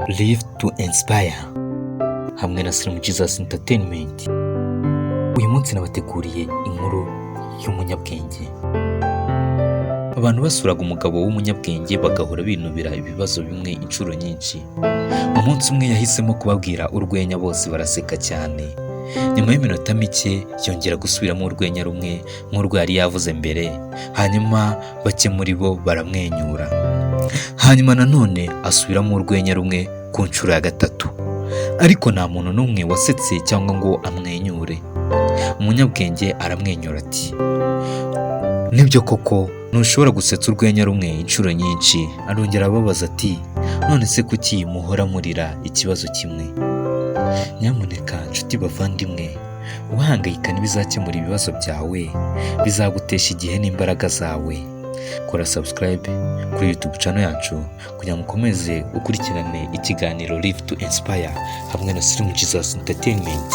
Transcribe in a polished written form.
Live to Inspire hamwe na Slim Jesus Entertainment. Uyu munsi nabateguriye inkuru y'umunyabwenge. Abantu basuraga umugabo w'umunyabwenge bagahora binubira ibibazo bimwe inshuro nyinshi. Umunsi umwe yahisemo kubabwira urwenya, bose baraseka cyane. Nyuma y'iminota mike yongera gusubiramo urwenya rumwe nk'urwo yari yavuze mbere, hanyuma bake muri bo baramwenyura. Hanyuma nanone asubiramo urwenya rumwe ku nshuro ya gatatu, ariko nta muntu n'umwe wasetse cyangwa ngo amwenyure. Umunyabwenge aramwenyura ati: "Nibyo koko, ntushobora gusetsa urwenya rumwe inshuro nyinshi." Arongera ababaza ati: "None se kuki muhora murira ikibazo kimwe?" Nyamuneka nshuti bavandimwe, uhangayika ntibizakemura ibibazo byawe, bizagutesha igihe n'imbaraga zawe. Kora subscribe kuri YouTube channel yacu kugira ngo ukomeze ukurikirane ikiganiro Live to Inspire hamwe na Slim Jesus Entertainment.